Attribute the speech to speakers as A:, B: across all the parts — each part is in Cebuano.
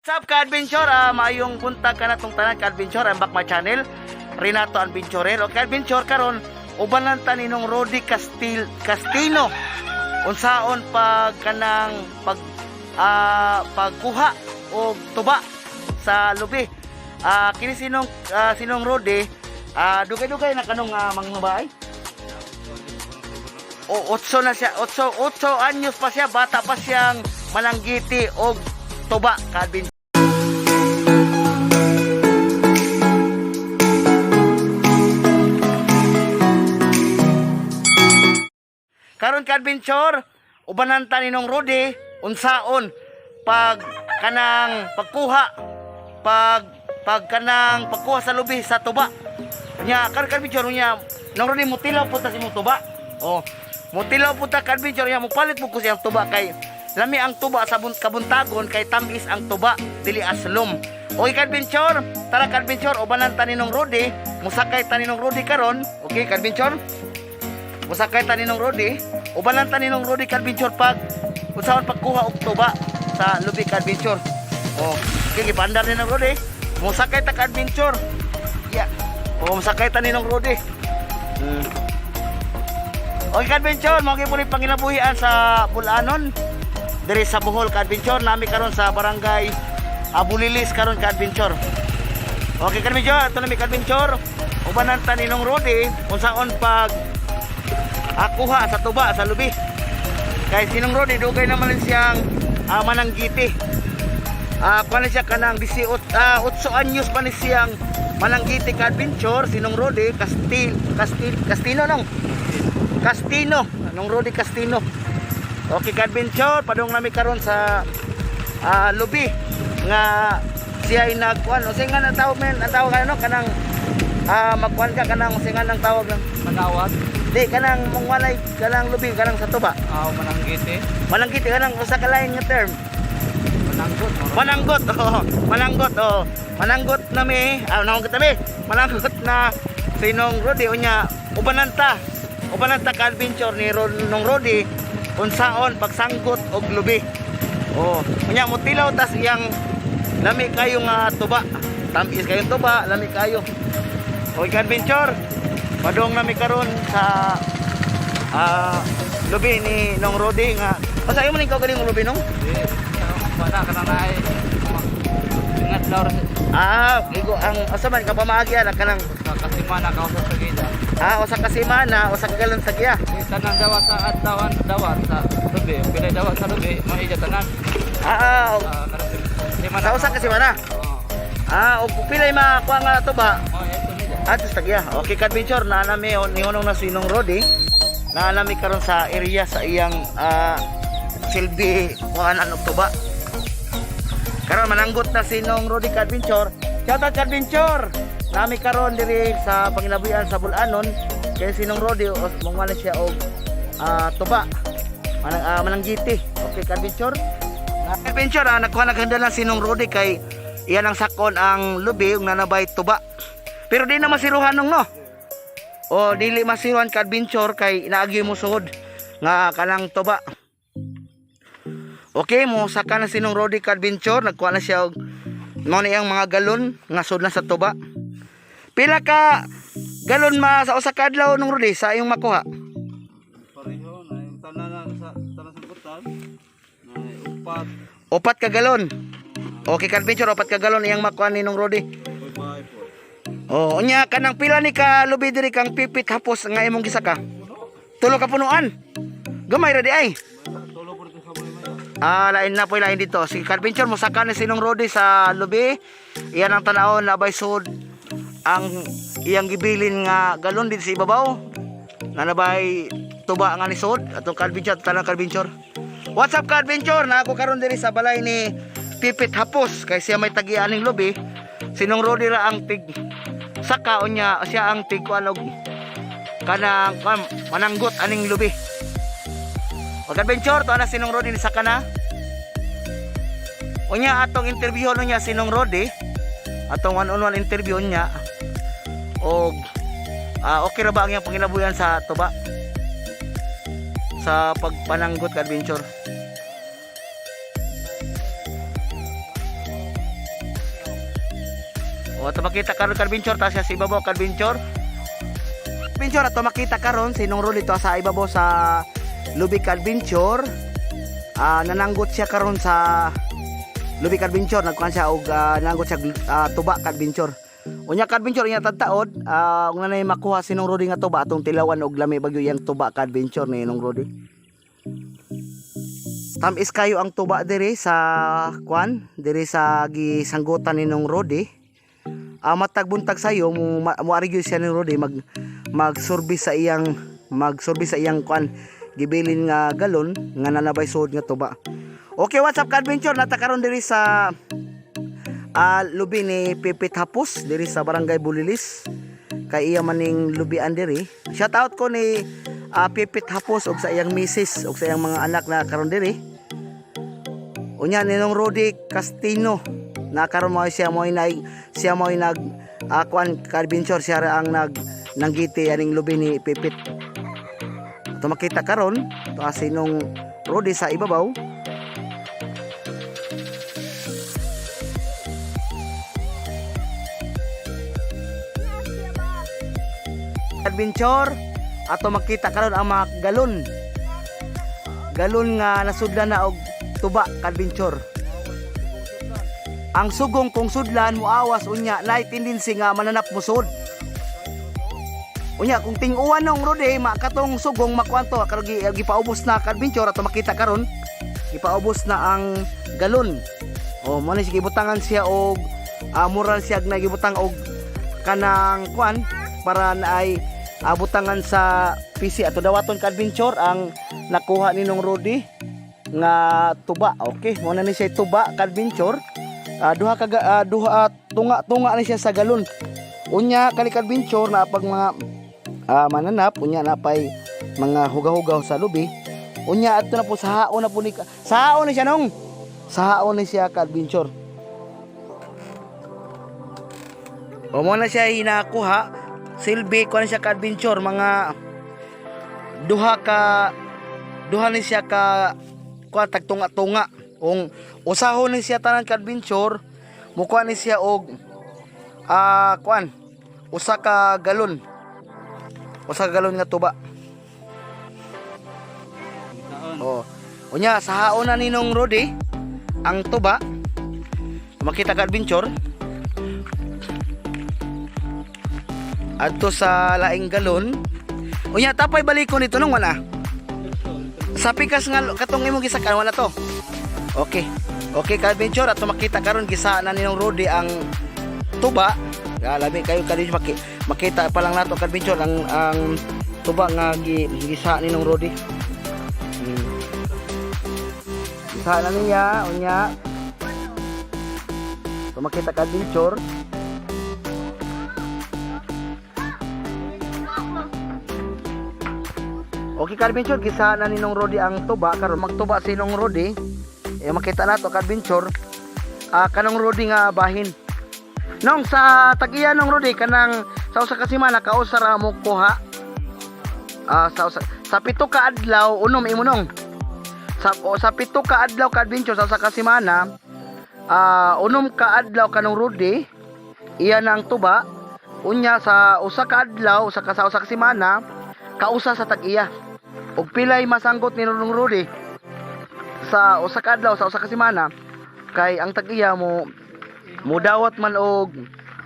A: What's up, ka-adventure? Maayong buntag ka na tong tanan, ka-adventure. I'm back my channel, Renato Adventurer. O ka-adventure, karon uban lang ta ninong Rody Castino. Unsaon pag kanang pagkuha og tuba sa lubi. Kini sinong Rody, dugay-dugay na kanong mangbaay. O otso na siya, 8 anyos pa siya, bata pa siyang mananggiti og tuba, ka-adventure. Karon, ka-adventure, ubanan ta ninong Rudy unsaon pag kanang pagkuha pag pag kanang pagkuha sa lubi sa tuba. Nya karon, ka-adventure, nya nong Rudy, mutilaw po ta sa imong tuba. Oh, mutilaw po ta, ka-adventure, nya mupalit mo ko siyang tuba kay lami ang tuba sa kabuntagon kay tamis ang tuba, dili aslom. Okay, ka-adventure, tara, ka-adventure, ubanan ta ninong Rudy, musakay ta ninong Rudy karon. Okay, ka-adventure? Musakay ta ninong Rody, ubanan ta ninong Rody, ka-adventure, pag unsaon pagkuha og tuba sa lubi, ka-adventure. Oh, okay, gipandar ni nong Rody. Musakay ta, ka-adventure. Yeah. Oh, musakay ta ninong Rody. Okay, ka-adventure, mao gyud po ni panginabuhian sa Bulanon. Diri sa Bohol, ka-adventure, nami karon sa barangay Abulilis karon, ka-adventure. Okay, ka-adventure, ato nami, ka-adventure. Ubanan ta ninong Rody unsaon pag akuha sa tuba sa lubi. Kay sinong Rody, dugay naman siyang mananggiti. Kuha na siya kanang 18, 8 anyos pa ni siyang mananggiti, ka-adventure, sinong Rody Castil Castil Castino nong Castino, nong Rody Castino. Okay, ka-adventure, padung nami karon sa lubi nga siya ay nagkuan. Unsay nga ang tawag men, ang tawag ano kanang magkuan ka kanang unsay nga ang tawag ng
B: Manawag,
A: Di kanang mangwalay kanang lubi kanang sa tuba.
B: aw mananggiti,
A: Mananggiti kanang usa ka lain nga term.
B: Mananggot.
A: Mananggot, oh. Mananggot, oh. Mananggot na mi, mananggot na mi. Mananggot na sinong Rody unya ubananta. Ubananta ka, adventure, ni nong Rody unsaon pagsanggot og lubi. Oh, unya mutilaw tas iyang lami kayo nga tuba. Tamis kayong tuba, lami kayo. Okay, ka-adventure. Padung nami karon sa lubi ni nong Rody nga. Basta imo ning kaugalingong lubi nong?
B: Di, wala ka na naay. Ingat law sa
A: Igo ang asa man ka pamaagi ana kanang
B: sa kasimana ka sa sagida.
A: Usa ka semana, usa ka galon sa giya.
B: Di tanan dawat sa adlawan dawat sa lubi. Pilay dawat sa lubi, maija tanan. Semana.
A: Sa usa ka semana.
B: Oo.
A: Og pilay makuha nga tuba.
B: Oh, ito nila.
A: Ato sa giya. Okay, ka-adventure, naa nami nihunong na sinong Rody. Naa nami karon sa area sa iyang silbi kuhanan og tuba. Karon mananggot na sinong Rody, ka-adventure. Shout out, ka-adventure. Nami karon diri sa panginabuhian sa Bulanon kay sinong Rody mangwala siya og tuba. Mananggiti. Okay, ka-adventure. Adventure, nagkuha naghanda na sinong Rody kay iyan ang sakon ang lubi ug nanabay tuba. Pero di na masiruhan nung no. O dili masiruhan, ka-adventure, kay inaagi mo sugod nga kanang tuba. Okay, mo saka na sinong Rody, ka-adventure, nagkuha na siya og mo na iyang mga galon nga sud na sa tuba. Pila ka galon ma sa usa ka adlaw nung Rody sa iyong makuha?
B: Pareho na yung tanan na sa tanan sa butan. Na upat,
A: 4 ka galon. Okay, ka-adventure, 4 ka galon iyang makuha ni nung Rody.
B: bye po.
A: Oh, unya kanang pila ni ka lubi diri kang Pipit Hapos nga imong gisaka? 3 ka punuan. Gamay ra di ay.
B: Tulo po rin sa maya.
A: Lain na po, lain dito. Si ka-adventure, mosaka ni sinong Rody sa lubi. Iyan ang tanawon labay sud ang iyang gibilin nga galon dito sa ibabaw. Nanabay tuba nga ni sud atong ka-adventure, tanang ka-adventure. What's up, ka-adventure? Na ako karon diri sa balay ni Pipit Hapos kay siya may tagian ning lubi. Sinong Rody ra ang tig saka unya siya ang tig kuan og kanang kuan, mananggot aning lubi. Mag-adventure, to na sinong Rody ni saka na. Unya atong interview niya sinong Rody. Atong one-on-one interview niya. Og okay ra ba ang iyang panginabuhian sa tuba? Sa pagpananggot, ka-adventure. O ato makita karon, ka-adventure, ta siya sa ibabaw, ka-adventure. Adventure, ato makita karon si Nong Rudy to sa ibabaw sa Lubik, Adventure. Nananggot siya karon sa Lubik, Adventure, nagkuan siya og nanggot siya tuba, ka-adventure. Unya, ka-adventure, unya tadtaod, ug nanay makuha si Nong Rudy nga tuba, atong tilawan og lami bagyo yang tuba, ka-adventure, ni Nong Rudy. Tamis kayo ang tuba diri sa kuan, diri sa gisanggutan ni Nong Rudy. Matag buntag sayo mo mo gyud siya ni Rudy mag mag-service sa iyang kuan gibilin nga galon nga nanabay suod nga tuba. Okay, what's up, ka-adventure? Nata karon diri sa lubi ni Pipit Hapos diri sa Barangay Bulilis. Kay iya maning lubian diri. Shout out ko ni Pipit Hapos og sa iyang misis og sa iyang mga anak na karon diri. Unya ni nung Rudy Castino na karon mo siya mo nag siya mo nag kuan, ka-adventure, siya ra ang nag nanggiti aning lubi ni Pipit. Ato makita karon to nung Rudy sa ibabaw. Adventure, ato makita karon ang mga galon. Galon nga nasudlan na og tuba, ka-adventure. Ang sugong kung sudlan muawas, unya naay tendency nga mananap musod. Unya kung tinguan nong Rode makatong sugong makuanto karon gipaubos na, ka-adventure, ato makita karon gipaubos na ang galon. O mo ni siya gibutangan siya og mural siya na gibutang og kanang kuan para na ay butangan sa PC ato dawaton, ka-adventure, ang nakuha ni nung Rudy nga tuba. Okay, mo na ni siya tuba, ka-adventure. Duha ka duha tunga-tunga ni siya sa galon. Unya kani, ka-adventure, na pag mga mananap, unya na pay mga hugaw-hugaw sa lubi. Unya adto na po sa haon na po ni sa haon ni siya nong. Sa haon ni siya, ka-adventure. O mo na siya hinakuha silbi ko na siya, ka-adventure, mga duha ka duha ni siya ka kuha tagtunga-tunga. Kung usahon ni siya tanan, ka-adventure, mukuha ni siya og kuan usa ka galon nga tuba.
B: Taon.
A: Oh. Unya sa haon na ninong Rudy ang tuba. Makita, ka adventure. Adto sa laing galon. Unya tapay balikon nito nung wala. Sa pikas nga katong imong gisakan wala to. Okay. Okay, ka adventure, ato makita karon gisa na ninong Rudy ang tuba. Ya, labi kayo ka makita pa lang nato, ka adventure, ang tuba nga gisa ninong Rudy. Gisa na niya, unya. So makita, ka adventure. Okay, ka adventure, gisa na ni Nong Rodi ang tuba karon magtuba si Nong Rodi. Eh makita nato, ka adventure. Kanong Rodi nga bahin. Nong sa tag-iya nong Rodi kanang sa usa ka semana kausa ra mo kuha. Sa usa, sa 7 ka adlaw unom imo nong. Sa 7 ka adlaw, ka adventure, sa usa ka semana, 6 ka adlaw kanong Rodi iya na ang tuba. Unya sa usa ka adlaw sa usa ka semana kausa sa tag-iya. Ug pilay masanggot ni Nong Rodi sa usa ka adlaw sa usa ka semana kay ang tag-iya mo mudawat man og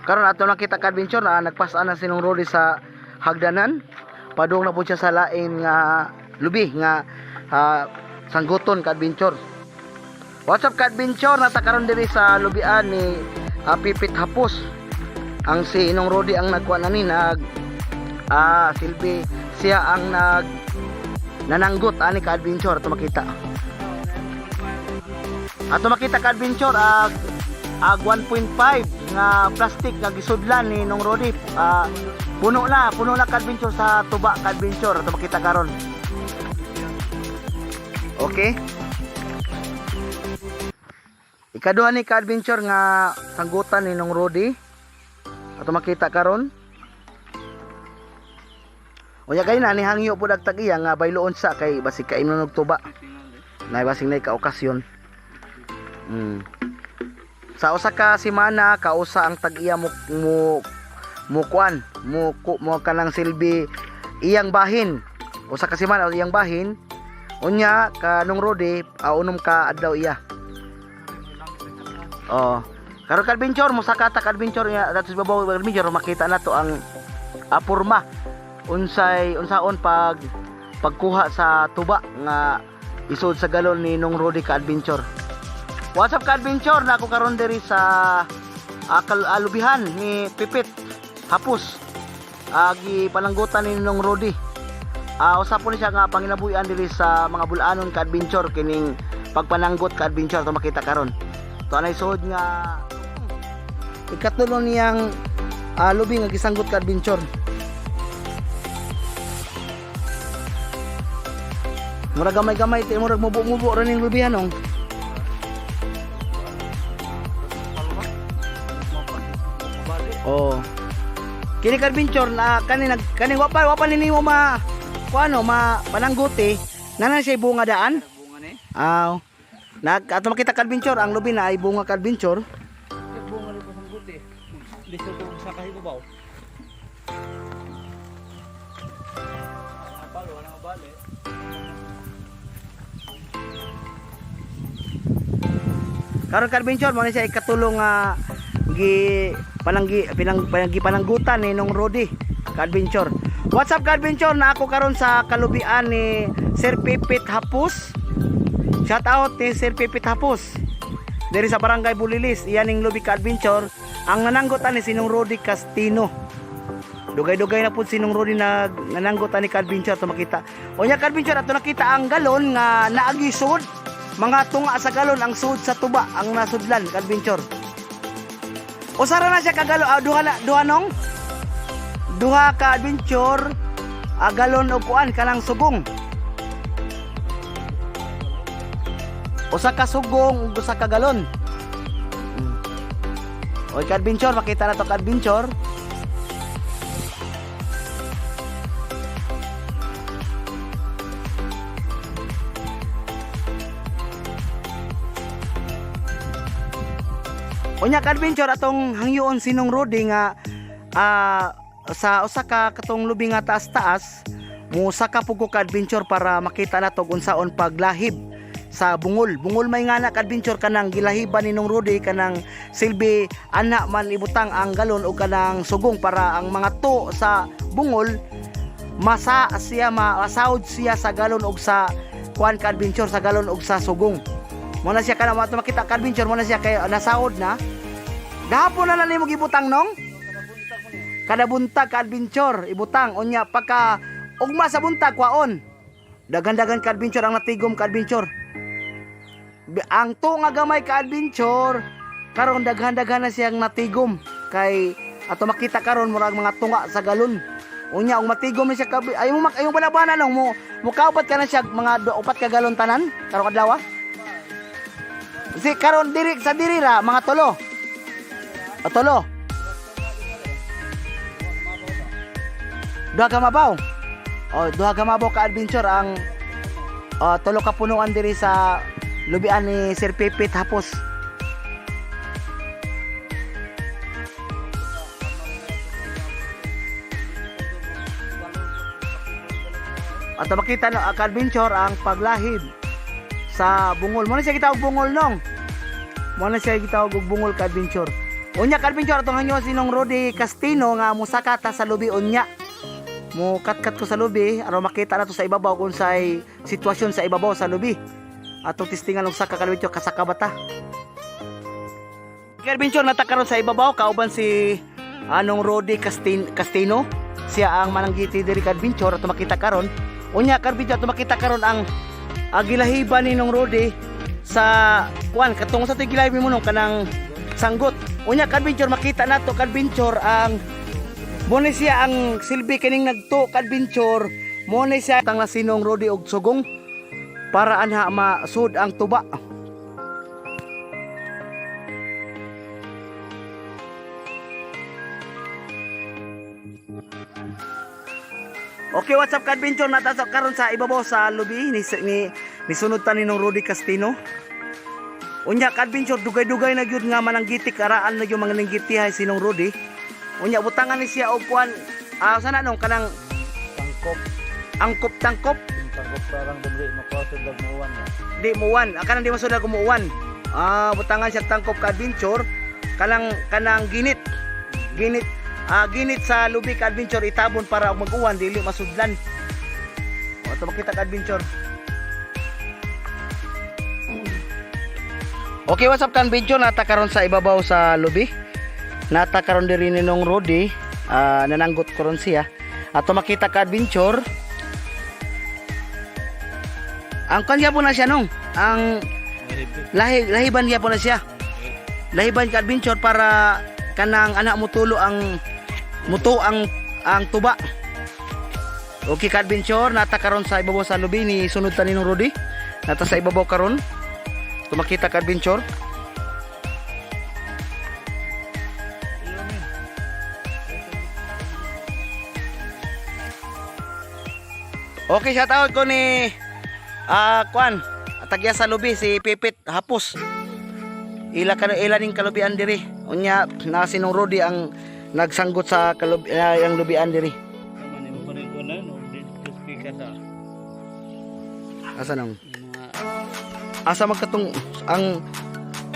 A: karon ato nakita, ka adventure, na nagpas-an na si Nong Rodi sa hagdanan, padung na po siya sa lain nga lubi nga sangguton, ka adventure. What's up, ka adventure? Nata karon diri sa lubian ni Pipit Hapos. Ang si Inong Rodi ang nagkuha na ni nag silbi siya ang nag nananggot ani, ka adventure, ato makita. Ato makita, ka adventure, ag ag 1.5 nga plastic nga gisudlan ni Nong Rodi. Puno na, ka adventure, sa tuba, ka adventure, ato makita karon. Okay. Ikaduha ni, ka adventure, nga sanggutan ni Nong Rodi. Ato makita karon. Unya kay na ni hangyo pud ag tag-iya nga bayloon sa kay basig kainon og tuba.
B: Tingnan eh.
A: Nay basig nay ka okasyon. Sa usa ka semana kausa ang tag-iya mo mo mo kuan, mo, mo kanang silbi iyang bahin. Usa ka semana iyang bahin. Unya kanong Rode, unom ka adlaw iya. Oh. Karon ka adventure, mo saka ta ka adventure nya dato sa babaw adventure makita na to ang porma unsay unsaon pag pagkuha sa tuba nga isod sa galon ni nung Rodi ka adventure. What's up ka adventure? Na ako karon diri sa alubihan ni Pipit Hapus. Agi pananggutan ni nung Rodi. Usa po ni siya nga panginabuhian diri sa mga bulanon ka adventure kining pagpananggot ka adventure to makita karon. To anay suod nga ikatulo niyang lubi nga gisanggot ka adventure. Murag gamay-gamay, murag mubo-mubo ra ning lubihan nong. Oh. Kini ka adventure na kani nag kani wa pa nimo ma kuano ma panangguti na siya bunga daan.
B: Bunga ni.
A: Aw. Nag ato makita ka adventure ang lubi na ay bunga ka adventure.
B: Bunga ni pasanggot eh. Lisod ko sa kahibaw. Wala wala mabali.
A: Karon ka adventure mo ni siya ikatulong nga gi pananggi pinang pananggi pananggutan ni nung Rodi ka adventure. What's up ka adventure, na ako karon sa kalubian ni Sir Pipit Hapus. Shout out ni Sir Pipit Hapus. Diri sa Barangay Bulilis, iyan ning lubi ka adventure. Ang nananggotan ni sinong Rodi Castino. Dugay-dugay na pud sinong Rodi nag nananggotan ni ka adventure to makita. Unya ka adventure ato nakita ang galon nga naagi sud. Mga tunga sa galon ang sud sa tuba ang nasudlan ka adventure. Usara na siya ka galon, duha na duha nong duha ka adventure, galon og kuan kanang sugong. Usa ka sugong ug usa ka galon. Oy ka adventure, makita na to ka adventure. Unya ka adventure atong hangyoon sinong Rodi nga sa usa ka katong lubi nga taas-taas mo saka pud ko ka adventure para makita nato kung unsaon paglahib sa bungol. Bungol may nga na ka adventure kanang gilahiban ni nung Rodi kanang silbi ana man ibutang ang galon o kanang sugong para ang mga to sa bungol masa siya masaud siya sa galon og sa kuan ka adventure sa galon og sa sugong. Mo na siya kana mo makita ka adventure mo na siya kay nasaod na. Gahapon na lang nimo gibutang nong. Kada buntag ka adventure ibutang unya pagka ugma sa buntag kwaon. Dagan-dagan ka adventure ang natigom ka adventure. Ang tunga gamay ka adventure karon daghan-daghan na siyang natigom kay ato makita karon murag mga tunga sa galon. Unya og matigom ni siya ka ay mo mak ayong banabanan nong mo mukaupat ka na siya mga upat ka galon tanan karon adlaw. Si karon diri sa diri ra mga tulo. O tulo. Duha ka mabaw. O duha ka mabaw ka adventure ang tulo ka punuan diri sa lubian ni Sir Pipit Hapos. At makita no, ka adventure ang paglahib sa bungol. Mo na siya gitawag bungol nong. Mo na siya gitawag og bungol ka adventure. Unya ka adventure atong hangyo sinong Rodi Castino nga mosaka ta sa lubi unya. Mo katkat ko sa lubi aron makita nato sa ibabaw kung say sitwasyon sa ibabaw sa lubi. Atong testingan og saka ka adventure kasaka ba ta. Ka adventure nata karon sa ibabaw kauban si anong Rodi Castino. Siya ang mananggiti diri ka adventure ato makita karon. Unya ka adventure ato makita karon ang gilahiban ni nung Rodi sa kuan katong sa to'y gilahiban mo nung kanang sanggot. Unya ka adventure makita nato ka adventure ang mo ni siya ang silbi kining nagto ka adventure mo ni siya tang nasinong Rodi og sugong para anha masud ang tuba. Okay, what's up ka adventure? Nata karon sa ibabaw sa lubi ni ni ni sunod ta ni nung Rudy Castino. Unya ka-adventure, dugay-dugay na gyud nga mananggiti, karaan na gyud mga nanggitihay sinong Rudy. Unya butangan ni siya og kuan, sana nung kanang
B: Tangkop.
A: Angkop tangkop.
B: Tangkop parang dili makuha sa muwan na.
A: Di muwan, kanang di masudlan kumuwan. Butangan siya tangkop ka-adventure, kanang kanang ginit. Ginit ginit sa lubi ka-adventure, itabon para og mag-uwan dili masudlan. O ito makita ka-adventure. Okay, what's up ka-adventure? Nata karon sa ibabaw sa lubi. Nata karon diri ni nung Rudy, nananggot karon siya. Ato makita ka-adventure. Ang kanya po na siya nung ang lahi lahiban niya po na siya. Lahiban ka adventure para kanang anak mo tulo ang muto ang tuba. Okay ka adventure, nata karon sa ibabaw sa lubi ni sunod ta ni nung Rudy. Nata sa ibabaw karon. Tumakita ka adventure. Okay, shout out ko ni Kwan, tagya sa lubi si Pipit Hapos. Ila ka ila ning kalubian diri. Unya na sinong Rudy ang nagsanggot sa kalubi, ang lubian diri.
B: Naman imo pa rin ko na no, di ka sa
A: Asa nang?
B: mga
A: Asa magkatong ang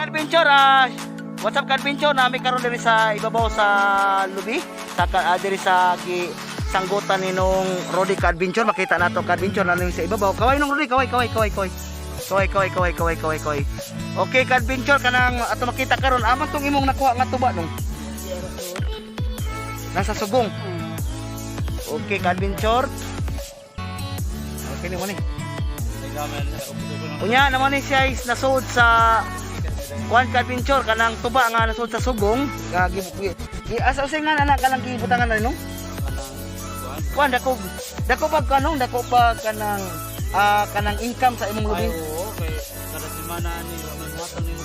A: adventure what's up ka-adventure, nami karon diri sa ibabaw sa lubi sa diri sa gi sanggutan ni nung Rudy ka-adventure. Makita nato ka-adventure na sa ibabaw. Kaway nung Rudy, kaway, kaway, kaway, kaway, kaway, kaway, kaway, kaway, kaway, kaway. Okay ka-adventure, kanang ato makita karon, aman tong imong nakuha nga tuba nung nasa sugong. Okay ka-adventure, okay ni mo ni. Unya naman ni siya is nasuod sa kuan ka-adventure, kanang tuba nga nasuod sa sugong. Nga gi asa usay nga anak kanang gibutangan na no? Kuan dako dako pag kanong dako pa kanang kanang income sa imong lubi.
B: Ay, oo, kay kada semana ni man ni mo.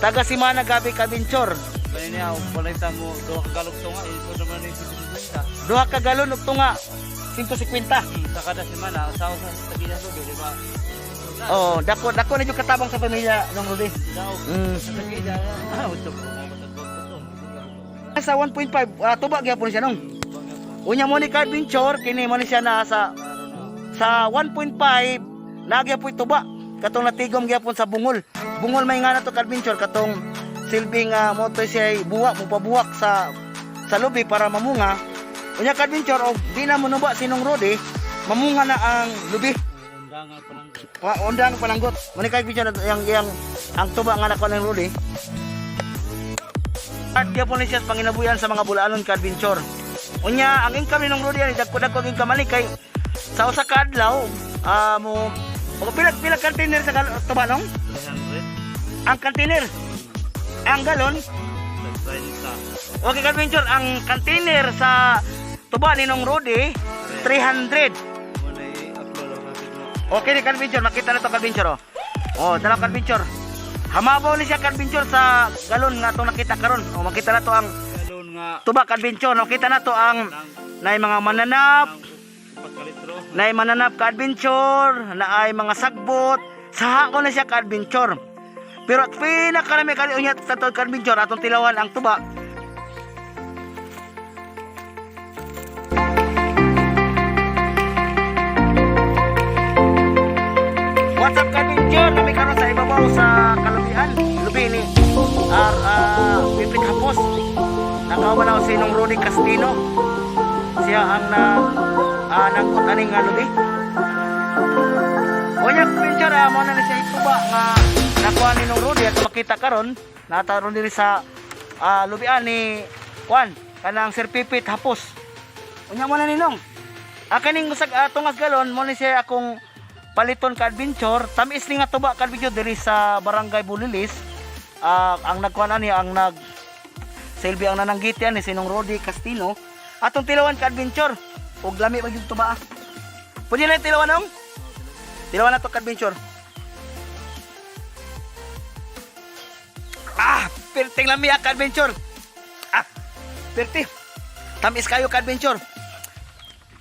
A: Taga Simana gabi ka-adventure.
B: Kaya niya, balita mo, duha ka galog tunga, ito naman ni 50.
A: Duha ka galon og tunga 150.
B: Sa kada semana, usaw sa tagila lubi, di ba?
A: Oh, dako dako na jud katabang sa pamilya nung lubi.
B: Daog. Sa tagila, ito ko
A: Sa 1.5 tuba gyapon siya nung. Unya mo ni ka-adventure kini mo ni siya na sa 1.5 nagya po'y tuba katong natigom gyapon sa bungol. Bungol may nga na to ka-adventure, katong silbing moto siya buwak mupabuwak sa lubi para mamunga. Unya ka-adventure og di na monuba sinong Rodi, mamunga na ang lubi.
B: Undangan pa lang.
A: Undang palanggot mo ni ka-adventure yang yang ang tuba nga nakuha ng Rodi. At gyapon ni siya sa panginabuyan sa mga bulaanon ka-adventure. Unya ang income ni nung Rodi ani dagko-dagko ang income ani kay sa usa ka adlaw mo o pila pila container sa tuba nong?
B: 300,
A: Ang container. Ang galon.
B: 30.
A: Okay ka-adventure, ang container sa tuba ni nung Rodi 300.
B: Mo na i-upload ang kapit mo.
A: Okay ni ka-adventure, makita na to ka-adventure oh. Oh, dala ka-adventure. Hamabaw ni siya ka-adventure sa galon nga atong nakita karon. Oh, makita na to ang
B: Galon nga,
A: tuba ka-adventure. Makita na to ang
B: nang,
A: nay mga mananap,
B: nang pagkalitro.
A: nay mananap ka-adventure, na ay mga sagbot. Sa ko na siya ka-adventure. Pero at pinakarami ka unya sa ka-adventure atong tilawan ang tuba. What's up ka-adventure? Nami karon sa ibabaw sa kalubian. Lubi ni Ar Pipit Hapos. Nakawa na si nung Rudy Castino. Siya ang na nagkot aning nga lubi. Unya ka-adventure, mo na ni siya ituba nga nakuha ni nung Rudy at makita karon nataron diri sa lubian ni Juan kanang Sir Pipit Hapos. Unya mo na ninong. Kaning usag tungas galon mo ni siya akong paliton ka adventure, tamis ni nga tuba ka adventure diri sa Barangay Bulilis. Ang nagkuan ani ang nag silbi ang nananggiti ani sinong Rodi Castino. Atong tilawan ka adventure ug lami man gyud tuba. Pwede na yung tilawan nong? Tilawan na to ka adventure. Perting lami ka adventure. Perti. Tamis kayo ka adventure.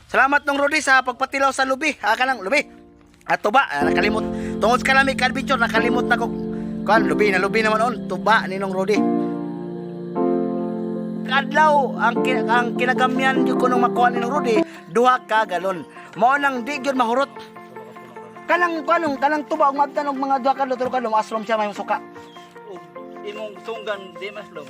A: Salamat nung Rodi sa pagpatilaw sa lubi. Ka lang, lubi. At tuba, nakalimot. Tungod sa kalami ka adventure, nakalimot na ko Kan lubi na lubi naman on tuba ni Nong Rody. Kadlaw ang kinagamyan gyud kuno makuha ni Nong Rody, 2 ka galon. Mao nang di gyud mahurot. Kanang kanang tuba og maabtan og mga 2 ka adlaw, 3 ka adlaw, maaslom siya, may suka.
B: Ug imong tunggan di maslom.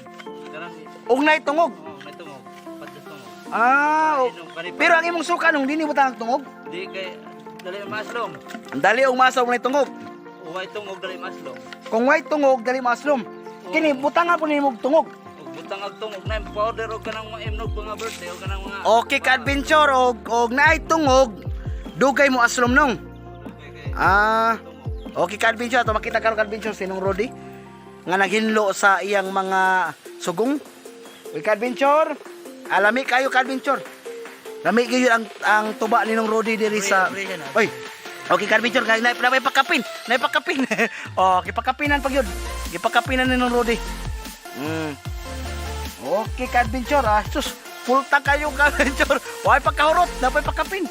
B: Kanang
A: Og nay tungog.
B: Oh, may tungog. Padus tungog.
A: Ah,
B: Inom kani pa.
A: pero ang imong suka nung dinhi butang ang tungog.
B: Di kay dali maslom.
A: Ang dali og masaw og nay tungog.
B: Uway tungog, dali maslom.
A: Kung way tungog, dali maaslom. Kini butang po nimo og tungog.
B: Ug butang og tungog na powder og kanang mga imnog mga birthday og kanang mga
A: Okay ka, adventure, og naay tungog, dugay mo aslom nong.
B: Okay, kay
A: Ah,
B: tungog.
A: Okay ka, adventure, ato makita karon, ka adventure, sinong Rody nga naghinlo sa iyang mga sugong. Uy ka, adventure, alami kayo, ka adventure. Lami gyud ang tuba ni nong Rody diri sa Oy. Okay ka, adventure, kay na na pakapin, na pakapin. Oh, gipakapinan pag yun. Gipakapinan ni nong Rody. Okay ka, adventure, ah. Sus, pulta kayo, ka adventure. Way pagkahurot, napay pakapin.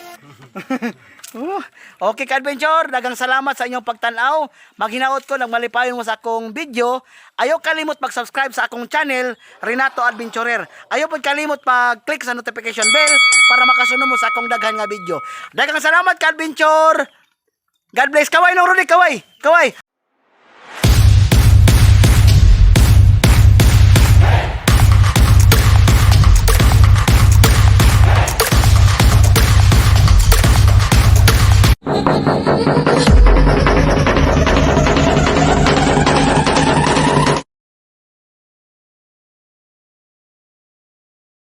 A: Okay ka, adventure, dagang salamat sa inyong pagtan-aw. Maghinaot ko nagmalipayon mo sa akong video. Ayaw kalimot mag-subscribe sa akong channel, Renato Adventurer. Ayaw pud kalimot pag-click sa notification bell para makasunod mo sa akong daghan nga video. Dagang salamat ka, adventure. God bless. Kaway nung Rudy, kaway. Kaway.